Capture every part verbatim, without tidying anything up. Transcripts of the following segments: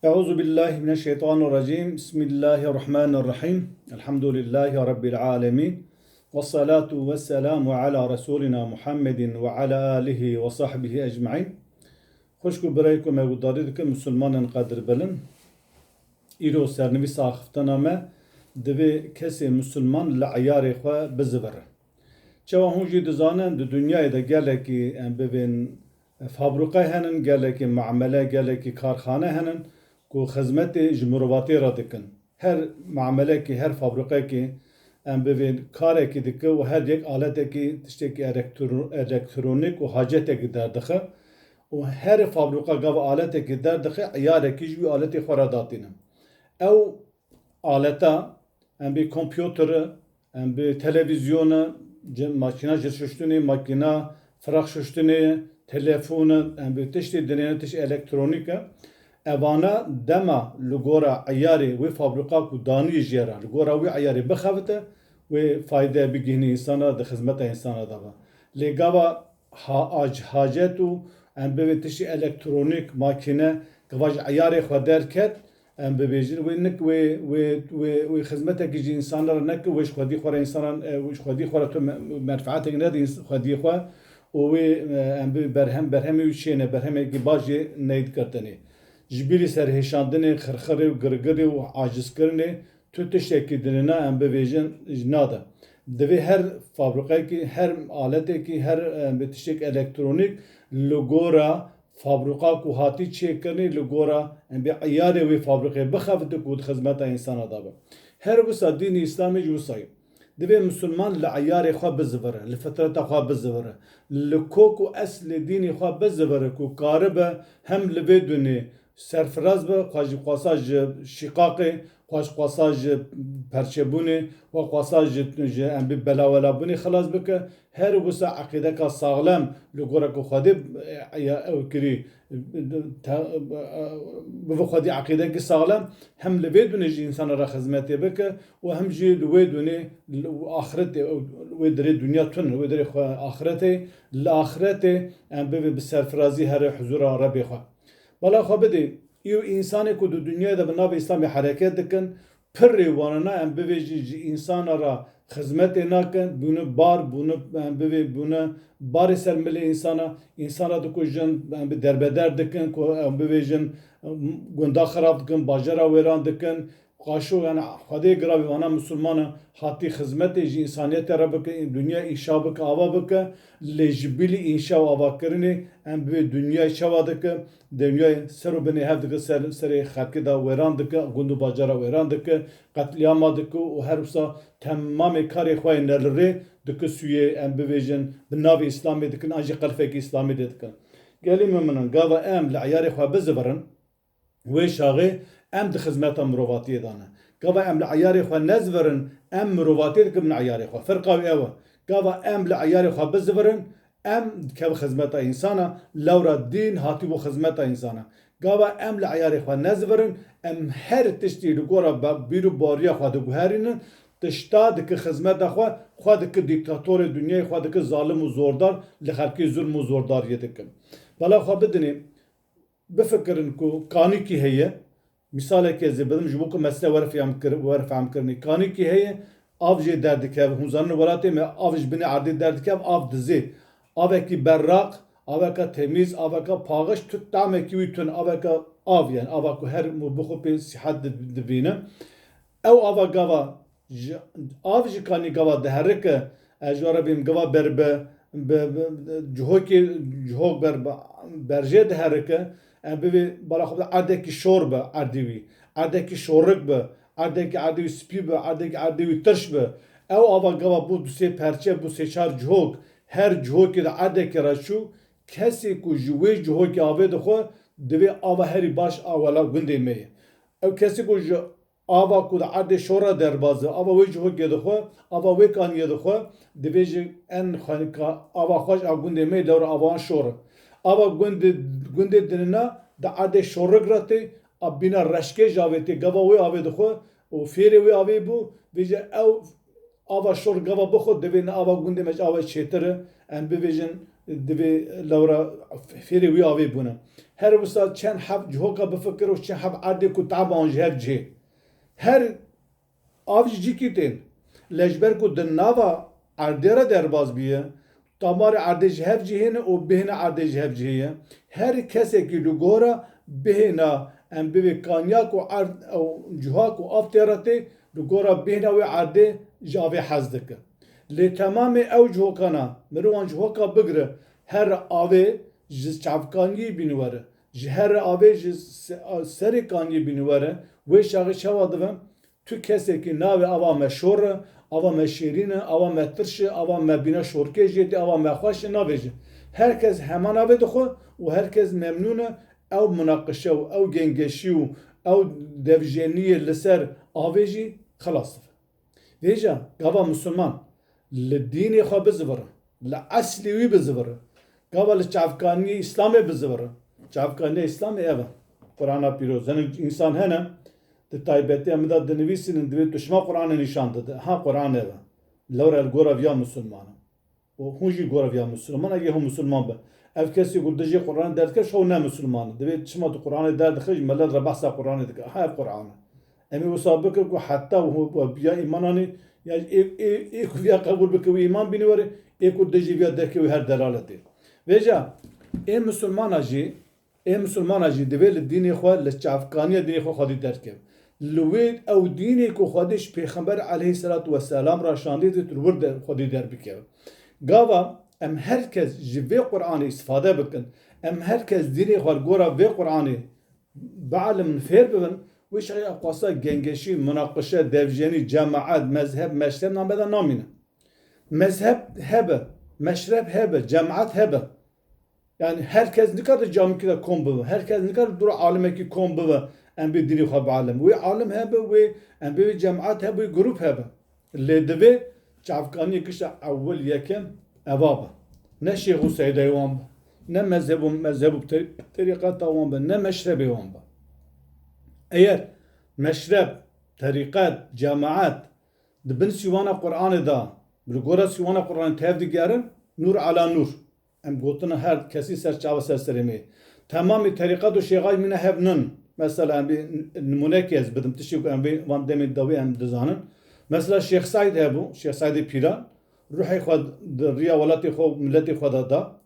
Euzu billahi mineşşeytanirracim. Bismillahirrahmanirrahim. Elhamdülillahi Rabbil alemin. Vessalatu vesselamu ala Resulina Muhammedin ve ala alihi ve sahbihi ecmaîn. Xwişk û birayê ku me guhdarî dikin, misilmanên qedirbilind. Îro sernivîsa axiftina me, divê kesê misilman li eyarê xwe bizivire. Çawa hûn jî dizanin, di dinyayê de gelekî, em bivên, fabrîqe henin, gelekî mamele, gelekî karxane henin ku xizmetê ji mirovatê re dikin. Her mamelekî, her fabrîqekî, em bivên, karekî dike û her yek aletekî, tiştekî elektro-, elektronîk û hacetekî derdixe û her fabrîqa gava aletekî derdixe, eyarekî ji wî aletê xwe re datîne. Ew aleta, em bê kompûter e, em bê televîzyon e, ci-, makîna cir şuştinê, makîna firaq şuştinê, telefon e, em bê tiştê dinê ne, tişt elektronîk e. Evana dema li gora eyarê wê fabrîqa ku danî jê re, li gora wê eyarê bixebite, wê fayde bigihîne însana, di xizmeta însana de be. Lê gava ha-, ac-, hacet û em bivê tiştê elektronîk, makîne, gava ji eyarê xwe derket, em bibêjin, wê nik-, wê, wê, wê, wê xizmetekî ji însanan re neke, wê ji xwedî xwe re însanan, e, wê ji xwedî xwe re tu me-, menfeatek nede îns-, xwedî xwe û wê, e, em bi berhem, berhemê wî çêne, berhemekî baş jê neyê dikirtinê. Ji bîrî serhêşandinê, xirxirê û girgirê û acizkirinê tu tiştekî dinêna, em bivêjin, ji nade. Divê her fabrîqekî, her aletekî, her, em bi tiştek elektronîk li gora fabrîqa ku hatî çêkirinê, li gora em bê eyarê wê fabrîqê bixebite ku di xizmeta însana de be. Her wisa dînê Îslamê jî wisa ye. Divê misilman li eyarê xwe bizivire, li fitreta xwe bizivire, li kok û eslê dînê xwe bizivire ku karibe hem li vê dunê serfiraz be, xwe ji xwasa ji şîqaqê, xwe ji xwasa ji perçebûnê, xwe xwasa ji, ji em bê belawelabûnê xilas bike. Her wisa eqîdeka saxlem li gora ku Xwedê, e, ya ew kirî, te-, bi vî Xwedî eqîdekî saxlem hem li vê dunê ji însana re xizmetê bike û hem jî li wê dunê, li axretê, ew, wê dirê dinya tune, wê dirê xwe axretê, li axretê em bivê bi serfirazî herê huzura Rebê xwe. Bala xwe bidê, îro însanê ku di dinyayê de bi navê Îslamê hereket dikin, pirrê wanana em bivêjin ji însana re xizmetê nakin, bûne bar, bûne, em bivê, bûne barê ser milê însana, însana dikujin, em bi derbeder dikin, ku em bivêjin, gunda xirab dikin, bajara wêran dikin, qaşo, yani Xwedê giravî wana misilmana hatî xizmetê ji însaniyetê re bike, dinya înşa bike, ava bike, lê ji bilî înşa û avakirinê em bivê dinyayê çawa dike, dinyayê ser û binê hev dike, ser, serê xelkê de wêran dike, gund û bacara wêran dike, qetlîama dike û her wisa temamê karê xwe yê ne li rê dike sûyê, em bivêjin, bi navê Îslamê dikin, an jî qelfekî Îslamê lê dikin. Gelî muminin, gava em li eyarê xwe bizivirin, wê çaxê em di xizmeta mirovatiyê de ne. Gava em li eyarê xwe nezivirin, em mirovatiyê dikin bin eyarê xwe. Ferqa wî ew e. Gava em li eyarê xwe bizivirin, em dikevin xizmeta însana, lewra dîn hatibû xizmeta însana. Gava em li eyarê xwe nezivirin, em her tiştî li gora be-, bîr û bariya xwe diguherînin, tişta dike xizmeta xwe, xwe dike dîktatorê dinyayê, xwe dike zalim û zordar, li xelkê zulm û zordariyê dikin. Bala xwe bidinê, bifikirin ku kanîkî heye, mîsalekê ez ê bidim, ji bo ku mesele were fehmkir-, were fehmkirinê. Kanîkî heye, av jê derdikeve. Hûn zanin welatê me av ji binê erdê derdikeve, av dizê. Avekî berraq, aveka temîz, aveka paxiş, tu tamekî wî tune, aveka av, yani ava ku her mû bi xwe pê sîhet di-, dibîne. Ew ava gava ji, av ji kanî gava diherike, ez ji we re bêm gava ber bi, bi, bi, cihokê, cihok ber bi, berjê diherike, em bivê bala xwe bide erdekî şor be erdê wî, erdekî şorik be, erdekî erdê wî spî be, erdekî erdê wî tirş be. Ew ava gava bû du sê perçe, bû sê çar cihok, her cihokê de erdekî re çû, kesê ku ji wê cihokê avê dixwe, divê ava herî baş a wela gundê me ye. Ew kesê ku ji ava ku di erdê şor re derbas dibe, ava wê cihokê dixwe, ava wê kaniyê dixwe, divê ji en xwe-, ka-, ava xweş a gundê me, lewra ava wan şor e. Ava gundê, gundê dinina di erdê şorik re tê, a bîna reşkê ji avê tê, gava wê avê dixwe û fêrê wê avê bû, vêje ew ava şor gava bixwe, divê ne ava gundê me ji ava çêtir e, em bivêjin, divê lewra fêrê wî avê bûne. Her wisa çend heb cihoka bifikir û çend heb erdê ku teba wan ji hev cihê. Her av ji cîkî tên. Lê ji ber ku di nava erdê re derbaz bûye, tamarê erdê ji hev cihê ne û bêhna erdê ji hev cihê ye. Her kesekî li gora bêhna em bivê kaniya ku erd ew ciha ku av tê re tê, li gora bêhna wê erdê ji avê hez dike. Lê temamê ew cihokana, meriv wan cihoka bigire, her avê ji çavkaniyê bîniwere, ji her avê ji se-, serê kaniyê bîniwere, wê şaxê çawa dibe? Tu kesekî navê ava me şor e, ava me şêrîn e, ava me tirş e, ava me bîna şorkê jê tê, ava me xweş e, navêje. Her kes heman navê dixwe û her kes memnûn e, ew munaqişe û ew gengeşî û ew devjeniyê li ser avê jî xilas dibe. Vêca gava misilman li dînê xwe bizivire, li eslê wî bizivire, gava li çavkaniyê Îslamê bizivire. Çavkaniya Îslamê ev e. Qur'ana pîroz. Hinek însan hene, di taybetiya min de dinivîsînin, divê tu şima Qur'anê nîşan dide. Ha, Qur'an ev e. Lewra li gora viya misilman e. û hûn jî gora viya misilman, eger hûn misilman be. Ev kesê ku dijî Qur'anê derdike, ji xwe ne misilman e. Divê çima tu Qur'anê derdixe, ji milet re behsa Qur'anê dike. Ha, ev Qur'an e. Em ê wisa bikin ku heta hûn ya îmananê, ya ê, ê, ê ku viya qebûl bike wî îman bîne were, ê ku dijî viya derke wî her delaletê. Vêca, ê misilmana jî, Ê misilmana jî divê li dînê xwe, li çavkaniya dînê xwe xwedî derkeve. Li wê ew dînê ku Xwedê ji Pêxember aleyhisselatu vesselam re şandî dê tu li wir de xwedî derbikeve. Gava em her kes ji vê Qur'anê îstifade bikin, em her kes dînê xwe li gora vê Qur'anê bielimin, fêr bibin, wê şexê eqwasa gengeşî, munaqişe, devjenî, cemaet, mezheb, meşreb name de namîne. Mezheb hebe, meşreb hebe, cemaet hebe. Yani her kes nikare camikî de kom bibe. Her kes nikare dûra alimekî kom bibe. Em bê dînê xwe bielime. Wê alim hebe, wê em bê wê cemaet hebe, wê grup hebe. Lê divê çavkaniyê gişta ewil yekem eva be. Ne şêx û seydayê wan be. Ne mezheb û, mezheb û te-, terîqeta wan be. Ne meşrebê wan be. Eger meşreb, terîqet, cemaet di bin sîwana Qur'anê de, li gora sîwana Qur'anê tev digerin, nûr ala nûr. Em gotina her kesî ser çava ser serê me. Temamî terîqet û şêxay mîna hev nin. Mesela em bê nimûnekê ez bidim, tiştê ku em bê van demê dawî em dizanin. Mesela Şêx Seîd hebû, Şêx Seîdê Pîran, ruhê xwe di riya welatê xwe û miletê xwe de da.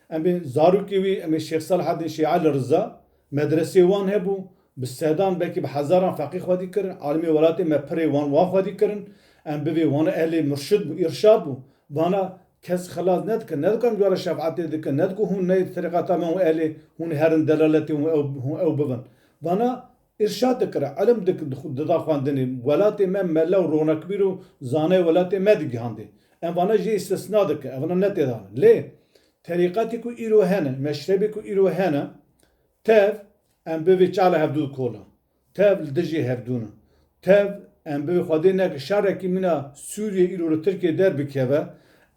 Em ê zarokê wî, em ê Şêx Selahaddin Şêx Elî Riza, medresê wan hebû, bi sedan, belkî bi hezaran feqî xwedî kirin, alimê welatê me pirê wan, wan xwedî kirin, em bivê wana ehlê murşid bû, îrşad bû. Vana kes xilas nedike, nedike em ji wan re şefaetê dikin, nedike hûn neyê terîqeta me û ehlê hûn herin delaletê hûn ew, hûn ew bibin. Vana îrşad dikire, ilim dik-, dida xwendinê. Welatê me mele û ronakbîr û zanayê welatê me digihandê. Em vana jê îstisna dike, evana ne têdan. Lê terîqetê ku îro hene, meşrebê ku îro hene, tev em bivê çala hevdû kola. Tev li dijî hevdû ne. Tev em bivê Xwedê neke şerekî mîna Sûriyê îro li Tirkiyê derbikeve,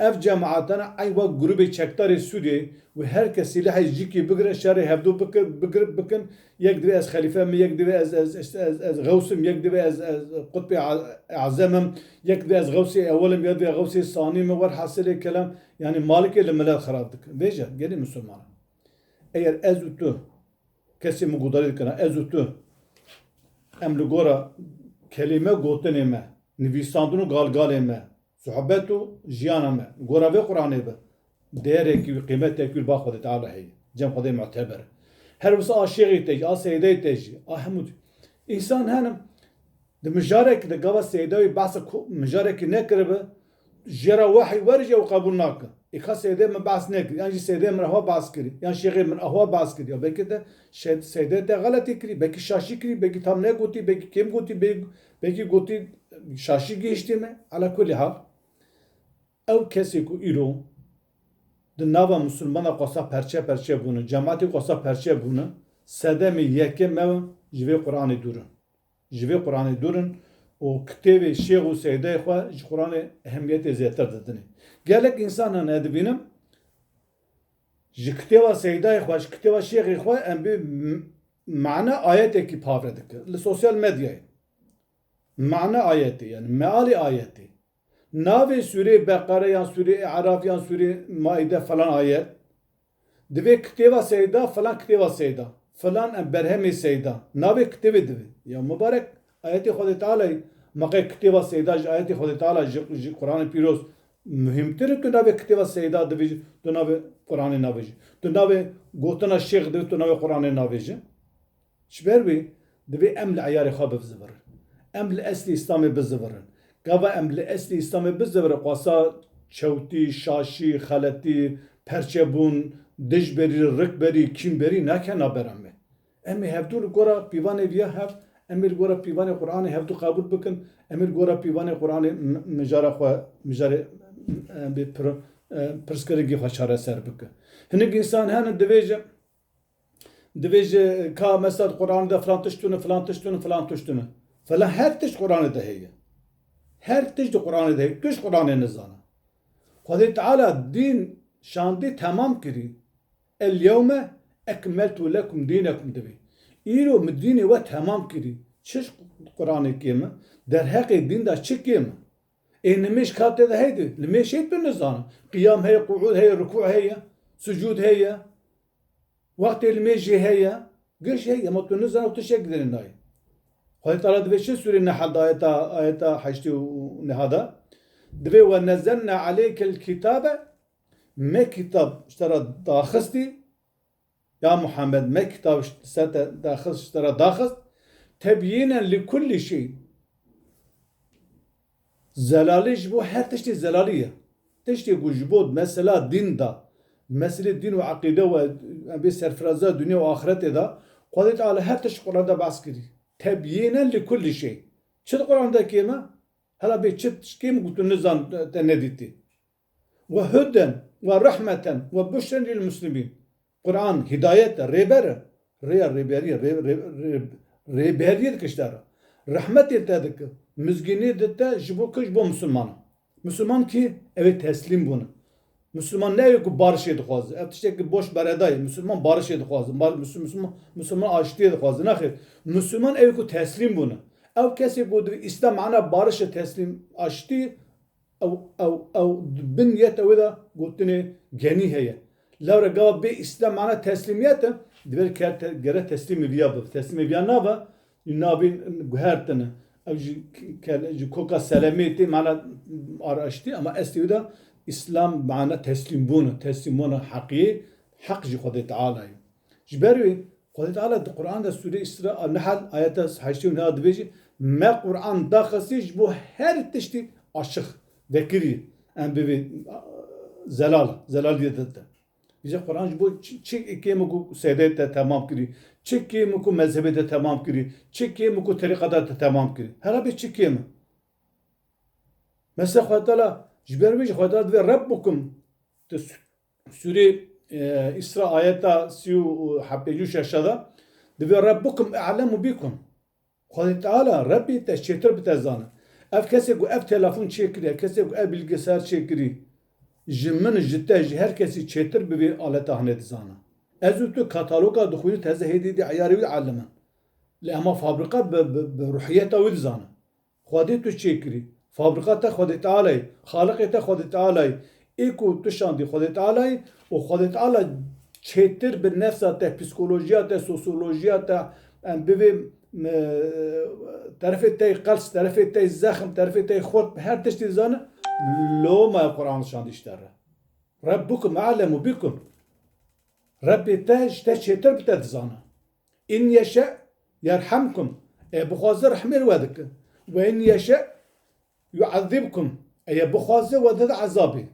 ev cemaetana eyn wek grûbê çekdarê Sûriyê û her kes sîlehê ji cîkî bigire, şerê hevdû bikir, bigir, bikin, yek divê ez xelîfe me, yek divê ez, ez, ez, ez, ez xews im, yek divê ez, ez qutbê a-, ezem im, yek divê ez xewsê ewil im, yek divê xewsê sanî me, werhasilê kelam, yanî malikê li milet xirab dikin. Vêca, gelê misilmanan. Eger ez û tu, kesê min guhdarî dikine, ez û tu, em li gora kelîme gotinê me, nivîsandin û galgalê me, sohbet û jiyana me, gora vê Qur'anê be, değerekî wî, qîmetekî wî li ba Xwedê Teala heye. Cem Xwedê muteber e. Her wisa a şêxê te jî, a seydeyê te jî, a hemû. Însan hene, di mijarekî de gava seyda wî behsa ku-, mijarekî nekiribe, jê re wehî werî jî ew qebûl nake. Ê ka seydê min behs nekir, yan jî seydê min ehwa behs kirî, yan şêxê min ehwa behs kirî. Ya belkî te şe-, seydê te xeletî kirî, belkî şaşî kirî, belkî tam negotî, belkî kêm gotî, be-, belkî gotî şaşî gihiştî me. Ala kulî hal, ew kesê ku îro di nava misilmana xwesa perçe perçe bûne, cemaetê xwesa perçe bûne, sedemê yekem ew ji vê Qur'anê dûr in. Ji vê Qur'anê dûr in û kitêbê şêx û seydayê xwe ji Qur'anê ehemiyetê zêdetir didinê. Gelek însan hene, ez dibînim, ji kitêba seydayê xwe, ji kitêba şêxê xwe em bê m-, mana ayetekî pavre dike li sosyal medyayê. Mana ayetê, yani mealê ayetê. Navê sûrê Beqere yan sûrê E'raf yan sûrê Maide falan ayet, Divê kitêba Seyda, filan kitêba Seyda, filan em berhemê Seyda. Navê kitêbê divê. Ya mubarek, ayetê Xwedê Teala, meqe kitêba Seyda ji ayetê Xwedê Teala, ji, ji Quranê Pîroz muhîmtir e, tu navê kitêba Seyda divê, tu navê Quranê navêjî. Tu navê gotina şêx divê, tu navê Quranê navêjî. Ji ber wê divê em li eyarê xwe bizivirin. Em li eslê Îslamê bizivirin. Gava em li eslê Îslamê bizivirin, qasa çewtî, şaşî, xeletî, perçebûn, dijberî, rikberî, kîmberî nake navbera me. Em ê hevdû li gora pîvanê viya hev, em ê li gora pîvanê Qur'anê hevdû qebûl bikin, em ê li gora pîvanê Qur'anê m-, mijara xwe, mijarê, em bê pir-, e, pirsgirêkê xwe çareser bikin. Hinek însan hene divêjin, Divê ji ka mesela di Qur'anê de filan tişt tune, filan tişt tune, filan tişt tune. Filan her tişt Qur'anê de heye. Her tişt di Qur'anê de heye. Tu ji Qur'anê nizana. Xwedê Teala dîn şandî temam kirî. El yewme ekmeltu lekum dînekum divê. Îro min dînê we temam kirî. Çi ji Qur'anê kêm e? Derheqê dîn de çi kêm e? Ê nimêj ka tê de heydi. Nimêj hê tu nizana. Qiyam heye, qu'ûd heye, rukû heye, sucûd heye. Wextê limêjê heye, giş heye, ama tu nizane û tiştek dinê nayê. Xwedê Teala divê çi sûrê Nehl de ayeta, ayeta heştê û neh de? Divê "Ve nezzelna aleykel kitabe", me kitab ji te re daxistî, ya Muhammed, me kitab ji ser te daxist, ji te re daxist, "tebyînen li kullî şey". Zelalî ji bo her tiştê zelalî ye. Tiştê ku ji bo mesela dîn de, meselê dîn û eqîde û em bê serfiraza dinya û axretê de, Xwedê Teala her tişt Quran de behs kirî. Tebyînen li kullî şey. Çi di Quran de kêm e? Hela bê çi tişt kêm ku tu nizan te nedîtî. "Ve huden ve rahmeten ve buşren lil muslimîn." Quran hidayet e, rêber e. Rêya rêberiyê, rê-, rê-, rê-, rêberiyê dike ji te re. Rehmetê te dike. Mizgînî dite ji bo ku ji bo misilman. Misilman kî? Ew ê teslîm bûne. Misilman ne ew ku barişê dixwaze. Ev tiştekî boş beredayê. Misilman barişê dixwaze. Bar-, misil-, misilman, misilman aştiyê dixwaze. Nexêr. Misilman ew ku teslîm bûne. Ew kesê ku divê Îslam mana barişe, teslîm, aştî, ew, ew, ew di bin yeta wê de gotinê genî heye. Lewre gava bê Îslam mana teslîmiyet e, divê ke-, te-, gere teslîmê viya bibe. Teslîmê viya nabe, nabîn guhertine. Ew ji ke-, ji koka selemê tê mana araştî, ama eslê wê de Îslam mana teslîmbûn e, teslîmbûna heqiyê, heq ji Xwedê Teala ye. Ji ber wê Xwedê Teala di Quran de sûrê Îsra, Nehl, ayeta heştê û neh dibêje, me Quran daxistî ji bo her tiştî aşiq vekirî, em bivê zelal, zelaliyê de de. Vêce Quran ji bo çi, çi kêm ku seydê te temam kirî, çi kêm ku mezhebê te temam kirî, çi kêm ku terîqeta te temam kirî. Hela bê çi kêm e? Mesela Xwedê Teala, ji ber wê jî Xwedê Teala divê Rebbukum, tu Sûrê, e, Îsra ayeta sî û heft, pêncî û şeş de, divê "Rebbukum e'lemu bikum". Xwedê Teala, Rebbê te çêtir bi te zane. Ev kesê ku ev telefon çêkiriye, kesê ku ev bilgisayar çêkirî, ji min, ji te, ji her kesî çêtir bi vê aleta hinê dizane. Ez û tu kataloga dixwînin, teze hêdî dî eyarê wî dielimin. Lê ema fabrika bi, bi, bi ruhiyeta wî dizane. Xwedê tu çêkirî. Fabrika te Xwedê Teala ye. Xaliqê te Xwedê Teala ye. Ê ku tu şandî Xwedê Teala ye û Xwedê Teala çêtir bi nefsa te, psîkolojiya te, sosyolojiya te, em bivê, e, terefê te qels, terefê te zexm, terefê te xort, her tiştî dizane, loma Quran şandî ji te re. Rebbukum a'lemu bikum. Rebbê te ji te çêtir bi te dizane. "In yeşe yerhamkum", eger bixwaze rehmê li we dike. "Ve in yeşe yuazibkum", eger bixwaze we dide ezabê.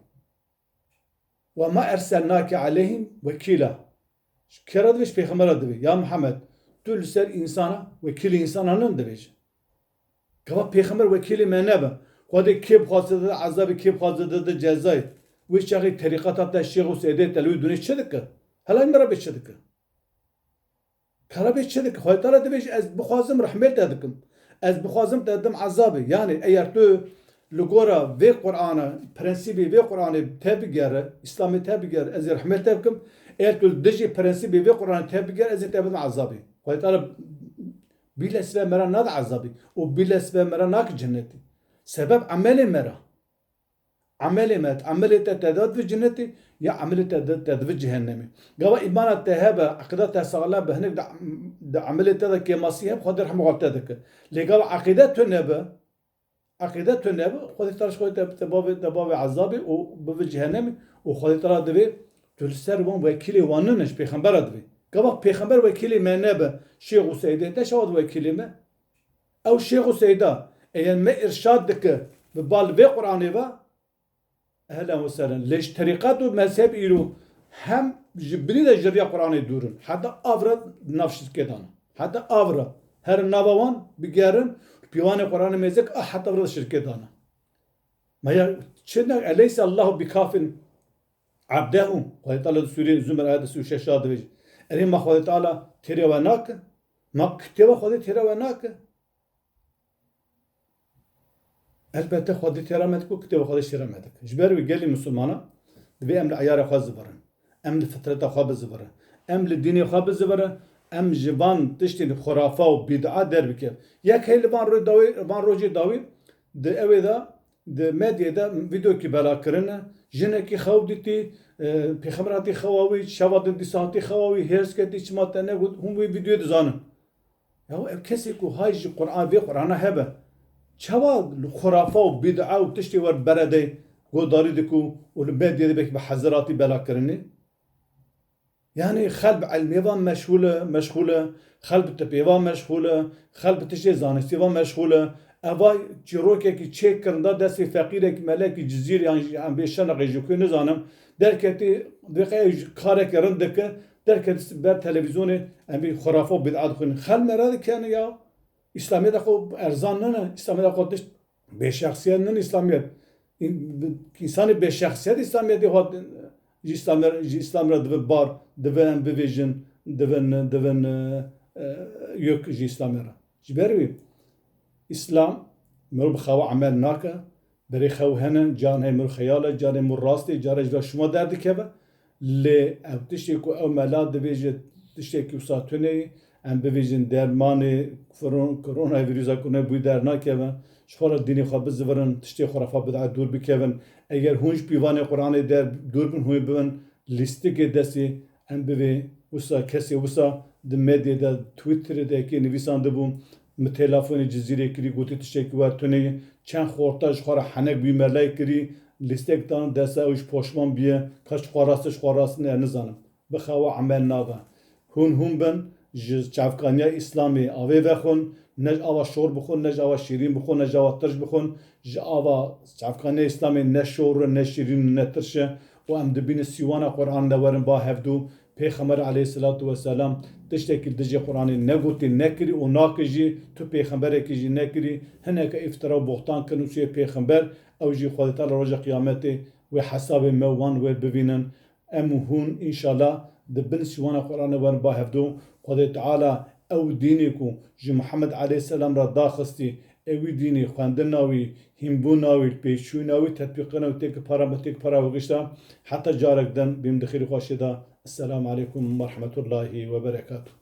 "Ve ma erselnake aleyhim vekîla." Ji kê re divê? Ji pêxembera divê. Ya Muhammed, tu li ser însana wekîlê însana nin divêje. Gava pêxember wekîlê me nebe. Xwedê kê bixwaze dide ezabê, kê bixwaze dide cezayê. Wê çaxê terîqeta te, şêx û seydê te li wê dunê çi dike? Hela min re bê çi dike? Kara bê çi dike? Xwedê Teala dibêje, ez bixwazim rehmê te dikim. Ez bixwazim te didim ezabê. Yanî eger tu li gora vê Qur'ana, prensîbê vê Qur'anê te bigere, Îslamê te bigere, ez ê rehmê te bikim. Eger tu li dijî prensîbê vê Qur'anê te bigere, ez ê te bidim ezabê. Xwedê Teala bîle sibe me re nade ezabê û bîle sibe me re nake cennetê. Sebeb emelê me re. Emelê me, emelê te te da divê cennetê, ya emelê te di, te divi cehennemê. Gava îmana te hebe, eqîda te saxlem be, hinek di, di emelê te de kêmasî heb, Xwedê rehma xwe te dike. Lê gava eqîde tu nebe, eqîde tu nebe, Xwedê Teala ji xwe te, te bavê, te bavê ezabê û bivi cehennemê û Xwedê Teala divê tu li ser wan wekîlê wan nine, ji pêxembera divê. Gava pêxember wekîlê me nebe, şêx û seydê te çawa di wekîlê me? Ew şêx û seyda, eyan me îrşad dike bi bal vê Qur'anê ve, ehlen we sehlen. Lê ji terîqet û mezheb îro hem ji binî de ji riya Qur'anê dûr in. Heta av re di nav şirkê de ne. Heta av re. Herin nava wan, bigerin, pîvanê Qur'anê mêze ke, a heta av re di şirkê de ne. Ma ya çi ne? Eleyse Allahu bikafin abdehu. Xwedê Teala di Sûreyê Zumar ayet sî û şeş de dibêje. Erê ma Xwedê Teala têrê we nake? Ma kitêba Xwedê têra we nake? Elbette Xwedê têra me dike û kitêba Xwedê têra me dike. Ji ber wî gelî misilmana divê em li eyara xwe zivirin. Em li fitreta xwe bizivirin. Em li dînê xwe bizivirin. Em ji van tiştên xurafa û bîd'a derbikevin. Yek hey li van roj dawî, van rojê dawî di ewê de, di medyê de vîdeokî bela kirine. Jinekî xew dîtî, e, pêxember hatî xewa wî, şeva din dîsa hatî xewa wî, hêrs ketî, çima te negot, hûn wî vîdeoyê dizanin. Ya ev kesê ku hay ji Qur'an, vê Qur'ana hebe, çawa li xurafa û bîd'a û tiştê wer beredey godarî diku û li medyê de belkî bi heziratî bela kirinê? Yani xel bi ilmê ve meşgûl e, meşgûl e, xel bi tibê ve meşgûl e, xel bi tiştê zanistî ve meşgûl e. Eva çîrokekî çêkirin da destê feqîrekî, melekî Cizîr yan jî em bê Şenaqê jî ku nizanim, derketî, dibê qey ew jî karekî rind dike, derketî ber televîzyonê, em bê xurafa û bid'a dixwînin. Xel me re dikene ya. Îslamiyeta xwe erzan nine, Îslamiyeta xwe tişt bêşexsiyet nine Îslamiyet. În-, bi-, însanê bêşexsiyet Îslamiyetê xwe ji Îslam re, ji Îslam re divin bar, divin em bivêjin, divin, divin, e, e, yek ji Îslamê re. Ji ber wî Îslam mirov bi xewa emel nake, berê xew hene, can hey mirov xeyal e, canê mirov rast e, care ji ber şima derdikeve. Lê ev tiştê ku ew mela dibêje tiştekî wisa tune ye, em bibêjin dermanê koron-, koronavîrusa ku nebûyî dernakeve, ji xwe re dînê xwe bizivirin, tiştê xurafa bid'a dûr bikevin. Eger hûn ji pîvanê Qur'anê der dûr bin, hûn ê bibin lîstikê destê em bivê wisa kesê wisa di medyê de, Twitterê de yekê nivîsandibû, min têlafonê Cizîrê kirî, gotî tiştekî wer tune ye. Çend xorta ji xwe re henek bûyî melayê kirî, lîstek dan desta ew ji poşman bûye, ka ji xwe rast e, ji xwe rast ne, nizanim. Bi xewa emel nabe. Hûn hûn bin, ji çavkaniya Îslamê avê vexwin, ne ji ava şor bixwin, ne ji ava şîrîn bixwin, ne ji ava tirş bixwin, ji ava çavkaniya Îslamê ne şor e, ne şîrîn e, ne tirş e û em dibînin sîwana Qur'an de werin ba hevdû. Pêxember aleyhisselatu vesselam tiştekî dijê Qur'anê negotî, nekirî û nake jî, tu pêxemberekî jî nekirî. Hineke îftira û boxtan kirin û çûye pêxember, ew jî Xwedê Teala roja qiyametê wê hesabê me wan wê bivînin. Em û hûn înşallah di bin sîwana Qur'anê werin ba hevdû. Xwedê Teala ew dînê ku ji Muhammed aleyhisselam re daxistî, ewî dînê xwendina wî, hînbûna wî, pêşçûna wî, tetbîqkirina wî têkil para me, têkil para wê gişta. Heta carek din bîm di xêrî xweşê de. Esselamu aleykum we rehmetullahî we berekatuh.